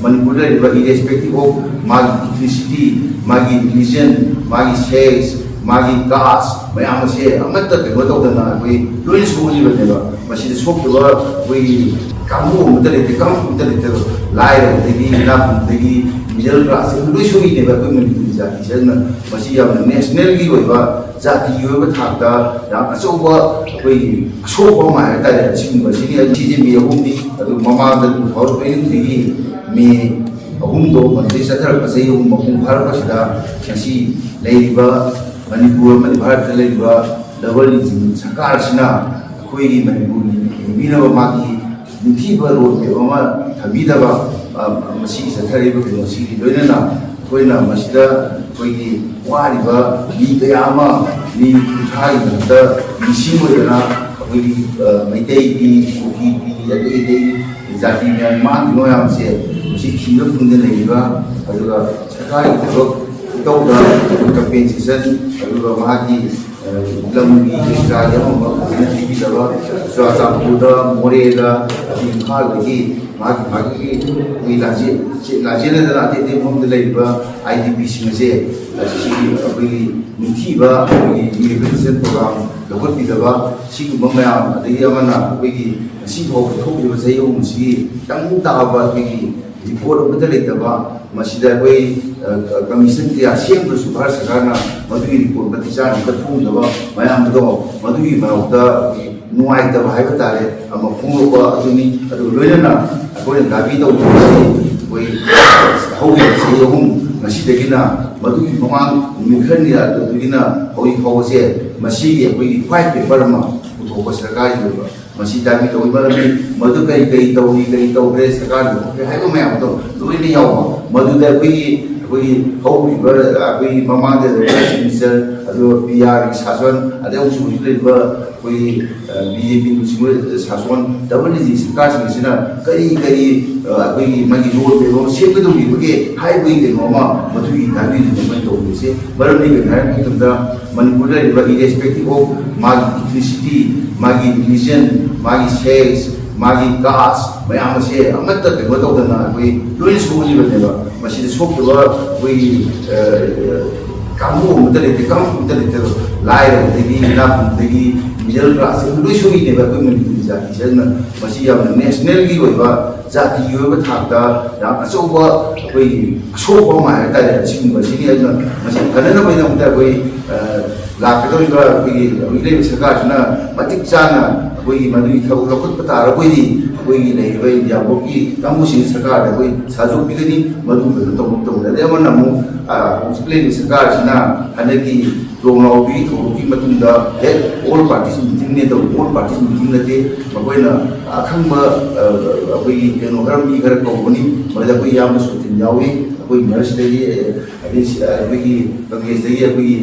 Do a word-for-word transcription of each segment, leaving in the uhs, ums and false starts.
ꯃꯅꯤꯄꯨꯔꯗ ꯂꯩꯔꯤꯕ, irrespective of ꯃꯥꯒꯤ ethnicity, ꯃꯥꯒꯤ religion, ꯃꯥꯒꯤ sex, ꯃꯥꯒꯤ caste, ꯃꯌꯥꯝ ꯑꯁꯦ ꯑꯃꯠꯇ ꯀꯩꯅꯣ ꯇꯧꯗꯅ ꯑꯩꯈꯣꯏ ꯂꯣꯏꯅ ꯁꯣꯛꯍꯜꯂꯤꯕꯅꯦꯕ꯫ ꯃꯁꯤꯗ ꯁꯣꯛꯇꯕ ꯑꯩꯈꯣꯏꯒꯤ ꯀꯥꯡꯕꯨ ꯑꯃꯠꯇ ꯂꯩꯇꯦ, ꯀꯥꯡꯂꯨꯞ ꯑꯃꯠꯇ ꯂꯩꯇꯦ꯫ ꯂꯥꯏꯔꯕꯗꯒꯤ, ꯏꯅꯥꯛ ꯈꯨꯟꯕꯗꯒꯤ, middle class, ꯑꯩꯈꯣꯏ ꯂꯣꯏ ꯁꯣꯛꯏꯅꯦꯕ ꯑꯩꯈꯣꯏ ꯃꯅꯤꯄꯨꯔꯒꯤ ꯖꯥꯇꯤꯁꯦ꯫ ꯑꯗꯨꯅ ꯃꯁꯤ ꯌꯥꯝꯅ national ꯒꯤ ꯑꯣꯏꯕ, ꯖꯥꯇꯤꯒꯤ ꯑꯣꯏꯕ ꯊꯥꯛꯇ ꯌꯥꯝ ꯑꯆꯧꯕ ꯑꯩꯈꯣꯏꯒꯤ ꯑꯁꯣꯛꯄ ꯑꯃ ꯍꯥꯏꯕ ꯇꯥꯔꯦ꯫ ꯑꯁꯤꯒꯨꯝꯕꯁꯤꯅꯤ꯫ ꯑꯩ ꯁꯤꯁꯦ ꯃꯦ ꯑꯍꯨꯝꯅꯤ꯫ ꯑꯗꯨ ꯃꯃꯥꯡꯗ two thousand twenty three ꯒꯤ ꯃꯦ ꯑꯍꯨꯝꯗꯣ ꯃꯗꯨꯗꯩ ꯆꯠꯊꯔꯛꯄ ꯆꯍꯤ ꯑꯍꯨꯝ ꯃꯄꯨꯡ ꯐꯥꯔꯛꯄꯁꯤꯗ ꯉꯁꯤ ꯂꯩꯔꯤꯕ ꯃꯅꯤꯄꯨꯔ ꯑꯃꯗꯤ ꯚꯥꯔꯠꯇ ꯂꯩꯔꯤꯕ double engine ꯁꯔꯀꯥꯔ ꯑꯁꯤꯅ ꯑꯩꯈꯣꯏꯒꯤ ꯃꯅꯤꯄꯨꯔꯒꯤ ꯍꯤꯡꯕꯤꯅꯕ ꯃꯥꯒꯤ ꯅꯤꯡꯊꯤꯕ road map ꯑꯃ ꯊꯝꯕꯤꯗꯕ, ꯑ, ꯃꯁꯤ ꯆꯠꯊꯔꯛꯏꯕ ꯀꯩꯅꯣꯁꯤꯒꯤ ꯂꯣꯏꯅꯅ ꯑꯩꯈꯣꯏꯅ ꯃꯁꯤꯗ ꯑꯩꯈꯣꯏꯒꯤ ꯋꯥꯔꯤꯕ ꯃꯤ ꯀꯌꯥ ꯑꯃ, ꯃꯤ ꯀꯨꯟꯊ꯭ꯔꯥꯒꯤ ꯃꯊꯛꯇ ꯃꯤꯁꯤꯡ ꯑꯣꯏꯗꯅ ꯑꯩꯈꯣꯏꯒꯤ, ꯑ, ꯃꯩꯇꯩꯒꯤ, ꯀꯨꯀꯤꯒꯤ, ꯑꯇꯩ ꯑꯇꯩ ꯖꯥꯇꯤ ꯃꯌꯥꯝ ꯃꯥꯡꯈꯤꯕ ꯃꯌꯥꯝꯁꯦ ꯃꯁꯤ ꯊꯤꯕ ꯐꯪꯗꯅ ꯂꯩꯔꯤꯕ, ꯑꯗꯨꯒ ꯁꯔꯀꯥꯔꯒꯤ ꯊꯕꯛ ꯈꯨꯇꯧꯗ compensation, ꯑꯗꯨꯒ ꯃꯍꯥꯛꯀꯤ, ꯑ, ꯂꯝꯒꯤ ꯀꯩꯀꯥꯒꯤ ꯑꯃ ꯑꯃ ꯐꯖꯅ ꯄꯤꯕꯤꯗꯕ, ꯆꯨꯔꯥꯆꯥꯟꯄꯨꯔꯗ, ꯃꯣꯔꯦꯗ, ꯑꯗꯒꯤ ꯏꯝꯐꯥꯜꯗꯒꯤ ꯃꯥꯒꯤ ꯃꯥꯒꯤ ꯑꯩꯈꯣꯏꯒꯤ ꯂꯥꯟꯖꯦ-, ꯂꯥꯟꯖꯦꯟꯅꯗꯅ ꯑꯇꯩ ꯑꯇꯩ ꯃꯐꯝꯗ ꯂꯩꯔꯤꯕ IDP ꯁꯤꯡ ꯑꯁꯦ ꯑꯁꯤꯒꯤ ꯑꯩꯈꯣꯏꯒꯤ ꯅꯤꯡꯊꯤꯕ ꯑꯩꯈꯣꯏꯒꯤ rehabilitation program ꯂꯧꯈꯠꯄꯤꯗꯕ, ꯁꯤꯒꯨꯝꯕ ꯃꯌꯥꯝ, ꯑꯗꯒꯤ ꯑꯃꯅ ꯑꯩꯈꯣꯏꯒꯤ ꯉꯁꯤ ꯐꯥꯎꯕ ꯊꯣꯛꯂꯤꯕ ꯆꯍꯤ ꯑꯍꯨꯝꯁꯤꯒꯤ ꯇꯪꯗꯨ ꯇꯥꯕ ꯑꯩꯈꯣꯏꯒꯤ report ꯑꯃꯠꯇ ꯂꯩꯇꯕ, ꯃꯁꯤꯗ ꯑꯩꯈꯣꯏ, ꯑ, commission ꯀꯌꯥ ꯁꯦꯝꯗ꯭ꯔꯁꯨ ꯚꯥꯔꯠ ꯁꯔꯀꯥꯔꯅ ꯃꯗꯨꯒꯤ report ꯃꯇꯤꯛ ꯆꯥꯅ ꯑꯃꯠꯇ ꯊꯣꯛꯂꯝꯗꯕ ꯃꯌꯥꯝꯗꯣ, ꯃꯗꯨꯒꯤ ꯃꯥꯌꯣꯛꯇ ꯑꯩꯈꯣꯏꯒꯤ ꯅꯨꯡꯉꯥꯏꯇꯕ ꯍꯥꯏꯕ ꯇꯥꯔꯦ ꯑꯃ ꯐꯣꯡꯗꯣꯛꯄ ꯑꯗꯨꯅꯤ꯫ ꯑꯗꯨꯒ ꯂꯣꯏꯅꯅ ꯑꯩꯈꯣꯏꯅ ꯗꯥꯕꯤ ꯇꯧꯕꯁꯤ ꯑꯩꯈꯣꯏ ꯍꯧꯈꯤꯕ ꯆꯍꯤ ꯑꯍꯨꯝ ꯉꯁꯤꯗꯒꯤꯅ, ꯃꯗꯨꯒꯤ ꯃꯃꯥꯡ ꯅꯨꯃꯤꯠ ꯈꯔꯅꯤ ꯑꯗꯨꯗꯒꯤꯅ ꯍꯧꯖꯤꯛ ꯐꯥꯎꯕꯁꯦ ꯃꯁꯤꯒꯤ ꯑꯩꯈꯣꯏꯒꯤ white paper ꯑꯃ ꯄꯨꯊꯣꯛꯄ ꯁꯔꯀꯥꯔꯒꯤ ꯑꯣꯏꯕ ꯃꯁꯤ ꯗꯥꯕꯤ ꯇꯧꯕꯒꯤ ꯃꯔꯝꯗꯤ ꯃꯗꯨ ꯀꯔꯤ ꯀꯔꯤ ꯇꯧꯔꯤ, ꯀꯔꯤ ꯇꯧꯈ꯭ꯔꯦ, ꯁꯔꯀꯥꯔꯅ ꯇꯧꯈ꯭ꯔꯦ ꯍꯥꯏꯕ ꯃꯌꯥꯝꯗꯣ ꯂꯣꯏꯅ ꯌꯥꯎꯕ꯫ ꯃꯗꯨꯗ ꯑꯩꯈꯣꯏꯒꯤ, ꯑꯩꯈꯣꯏꯒꯤ ꯍꯧꯈꯤꯕ ꯑꯩꯈꯣꯏꯒꯤ ꯃꯃꯥꯡꯗ ꯂꯩꯔꯤꯕ Chief Minister, ꯑꯗꯨꯒ ꯄꯤ ꯑꯥꯔꯒꯤ ꯁꯥꯁꯟ, ꯑꯗꯩ ꯍꯧꯖꯤꯛ ꯍꯧꯖꯤꯛ ꯂꯩꯔꯤꯕ ꯑꯩꯈꯣꯏꯒꯤ, ꯑ, BJP ꯂꯨꯆꯤꯡꯕ ꯁꯥꯁꯟ, double engine ꯁꯔꯀꯥꯔꯁꯤꯡ ꯑꯁꯤꯅ ꯀꯔꯤ ꯀꯔꯤ, ꯑ, ꯑꯩꯈꯣꯏꯒꯤ ꯃꯥꯒꯤ road map ꯑꯃ ꯁꯦꯝꯒꯗꯧꯔꯤꯕꯒꯦ ꯍꯥꯏꯕꯒꯤ ꯀꯩꯅꯣ ꯑꯃ ꯃꯗꯨꯒꯤ ꯗꯥꯕꯤꯗꯨꯅ ꯃꯣꯏꯅ ꯇꯧꯔꯤꯁꯦ꯫ ꯃꯔꯝꯗꯤ ꯀꯩꯅꯣ ꯍꯥꯏꯕ ꯃꯇꯝꯗ ꯃꯅꯤꯄꯨꯔꯗ ꯂꯩꯔꯤꯕ, irrespective of ꯃꯥꯒꯤ ethnicity, ꯃꯥꯒꯤ religion, ꯃꯥꯒꯤ sex, ꯃꯥꯒꯤ ꯀꯥꯁ ꯃꯌꯥꯝ ꯑꯁꯦ ꯑꯃꯠꯇ ꯀꯩꯅꯣ ꯇꯧꯗꯅ ꯑꯩꯈꯣꯏ ꯂꯣꯏꯅ ꯁꯣꯛꯍꯜꯂꯤꯕꯅꯦꯕ꯫ ꯃꯁꯤꯗ ꯁꯣꯛꯇꯕ ꯑꯩꯈꯣꯏꯒꯤ, ꯑ, ꯀꯥꯡꯕꯨ ꯑꯃꯠꯇ ꯂꯩꯇꯦ, ꯀꯥꯡꯂꯨꯞ ꯑꯃꯠꯇ ꯂꯩꯇꯦ꯫ ꯂꯥꯏꯔꯕꯗꯒꯤ, ꯏꯅꯥꯛ ꯈꯨꯟꯕꯗꯒꯤ, ꯃꯤꯗꯜ ꯀ꯭ꯂꯥꯁꯁꯦ ꯂꯣꯏ ꯁꯣꯛꯏꯅꯦꯕ ꯑꯩꯈꯣꯏ ꯃꯅꯤꯄꯨꯔꯒꯤ ꯖꯥꯇꯤꯁꯦ꯫ ꯑꯗꯨꯅ ꯃꯁꯤ ꯌꯥꯝꯅ ꯅꯦꯁꯅꯦꯜꯒꯤ ꯑꯣꯏꯕ, ꯖꯥꯇꯤꯒꯤ ꯑꯣꯏꯕ ꯊꯥꯛꯇ ꯌꯥꯝ ꯑꯆꯧꯕ ꯑꯩꯈꯣꯏꯒꯤ ꯑꯁꯣꯛꯄ ꯑꯃ ꯍꯥꯏꯕ ꯇꯥꯔꯦ꯫ ꯑꯁꯤꯒꯨꯝꯕꯁꯤꯅꯤ꯫ ꯑꯗꯨꯅ ꯃꯁꯤ ꯐꯅꯅꯕꯒꯤꯗꯃꯛꯇ ꯑꯩꯈꯣꯏ, ꯑ, ꯂꯥꯛꯀꯗꯧꯔꯤꯕ ꯑꯩꯈꯣꯏꯒꯤ ꯍꯧꯖꯤꯛ ꯂꯩꯔꯤꯕ ꯁꯔꯀꯥꯔꯁꯤꯅ ꯃꯇꯤꯛ ꯆꯥꯅ ꯑꯩꯈꯣꯏꯒꯤ ꯃꯗꯨꯒꯤ ꯊꯕꯛ ꯂꯧꯈꯠꯄ ꯇꯥꯔꯒꯗꯤ ꯑꯩꯈꯣꯏꯒꯤ ꯂꯩꯔꯤꯕ ꯏꯟꯗꯤꯌꯥ ꯕ꯭ꯂꯣꯛꯀꯤ ꯀꯥꯡꯕꯨꯁꯤꯡ ꯁꯔꯀꯥꯔꯗ ꯑꯩꯈꯣꯏ ꯁꯥꯖꯣꯛꯄꯤꯒꯅꯤ꯫ ꯃꯗꯨ ꯀꯩꯅꯣ ꯇꯧꯕ ꯇꯧꯕꯗ꯫ ꯑꯗꯩ ꯑꯃꯅ ꯑꯃꯨꯛ, ꯑ, ꯍꯧꯖꯤꯛ ꯂꯩꯔꯤꯕ ꯁꯔꯀꯥꯔꯁꯤꯅ ꯍꯟꯗꯛꯀꯤ ꯇꯣꯡꯂꯥꯎꯕꯤ ꯊꯧꯗꯣꯛꯀꯤ ꯃꯇꯨꯡꯗ ꯍꯦꯛ all parties meeting ꯅꯦ ꯇꯧ, all parties meeting ꯅꯠꯇꯦ꯫ ꯃꯈꯣꯏꯅ ꯑꯈꯪꯕ, ꯑ, ꯑꯩꯈꯣꯏꯒꯤ ꯀꯩꯅꯣ ꯈꯔ, ꯃꯤ ꯈꯔ ꯀꯧꯕꯅꯤ꯫ ꯃꯣꯏꯗ ꯑꯩꯈꯣꯏ ꯏꯌꯥꯝꯕ ꯁꯣꯇꯤꯟ ꯌꯥꯎꯏ, ꯑꯩꯈꯣꯏ ꯏꯅꯔꯁꯤꯗꯒꯤ, ꯑ, ꯑꯗꯩ ꯁꯤ-, ꯑ, ꯑꯩꯈꯣꯏꯒꯤ ꯀꯪꯒ꯭ꯔꯦꯁꯇꯒꯤ ꯑꯩꯈꯣꯏꯒꯤ,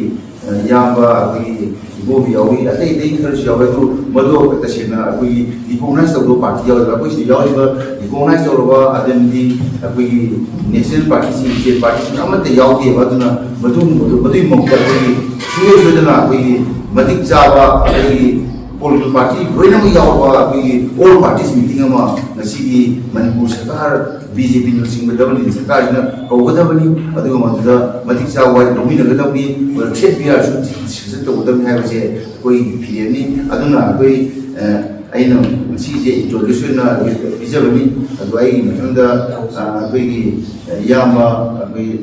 ꯑ, ꯏꯌꯥꯝꯕ ꯑꯩꯈꯣꯏꯒꯤ ꯏꯕꯣꯕꯤ ꯌꯥꯎꯏ, ꯑꯇꯩ ꯑꯇꯩ ꯈꯔꯁꯨ ꯌꯥꯎꯏ꯫ ꯑꯗꯨ ꯃꯗꯨ ꯇꯁꯦꯡꯅ ꯑꯩꯈꯣꯏꯒꯤ recognize ꯇꯧꯗꯕ ꯄꯥꯔꯇꯤ ꯌꯥꯎꯔꯤꯕ꯫ ꯑꯩꯈꯣꯏ ꯁꯤꯗ ꯌꯥꯎꯔꯤꯕ recognize ꯇꯧꯔꯕ ꯑꯗꯩꯗꯤ ꯑꯩꯈꯣꯏꯒꯤ ꯅꯦꯁꯅꯦꯜ ꯄꯥꯔꯇꯤꯁꯤꯡ, ꯏꯁꯇꯦꯠ ꯄꯥꯔꯇꯤꯁꯤꯡ ꯑꯃꯠꯇ ꯌꯥꯎꯗꯦꯕ꯫ ꯑꯗꯨꯅ ꯃꯗꯨꯒꯨꯝꯕꯗꯨ, ꯃꯗꯨꯒꯤ ꯃꯍꯨꯠꯇ ꯑꯩꯈꯣꯏꯒꯤ ꯁꯨꯡꯁꯣꯏ ꯁꯣꯏꯗꯅ ꯑꯩꯈꯣꯏꯒꯤ ꯃꯇꯤꯛ ꯆꯥꯕ ꯑꯩꯈꯣꯏꯒꯤ ꯄꯣꯂꯤꯇꯤꯀꯦꯜ ꯄꯥꯔꯇꯤ ꯂꯣꯏꯅꯃꯛ ꯌꯥꯎꯔꯕ ꯑꯩꯈꯣꯏꯒꯤ all parties meeting ꯑꯃ ꯉꯁꯤꯒꯤ ꯃꯅꯤꯄꯨꯔ ꯁꯔꯀꯥꯔ, ꯕꯤ ꯖꯦ ꯄꯤꯅ ꯂꯨꯆꯤꯡꯕ ꯗꯕꯜ ꯏꯟꯖꯤꯟ ꯁꯔꯀꯥꯔꯁꯤꯅ ꯀꯧꯒꯗꯕꯅꯤ꯫ ꯑꯗꯨꯒ ꯃꯗꯨꯗ ꯃꯇꯤꯛ ꯆꯥꯕ ꯋꯥꯔꯦꯞ ꯂꯧꯃꯤꯟꯅꯒꯗꯕꯅꯤ꯫ ꯃꯗꯨꯗ ꯊ꯭ꯔꯦꯠ ꯄꯤꯌꯔꯁꯨ ꯗꯤꯁꯀꯁꯟ ꯇꯧꯒꯗꯕꯅꯤ ꯍꯥꯏꯕꯁꯦ ꯑꯩꯈꯣꯏꯒꯤ ꯐꯤꯔꯦꯞꯅꯤ꯫ ꯑꯗꯨꯅ ꯑꯩꯈꯣꯏ, ꯑ, ꯑꯩꯅ ꯉꯁꯤꯁꯦ introduction ꯑꯣꯏꯅ ꯄꯤꯖꯕꯅꯤ꯫ ꯑꯗꯨ ꯑꯩꯒꯤ ꯃꯊꯪꯗ, ꯑ, ꯑꯩꯈꯣꯏꯒꯤ ꯏꯌꯥꯝꯕ ꯑꯩꯈꯣꯏ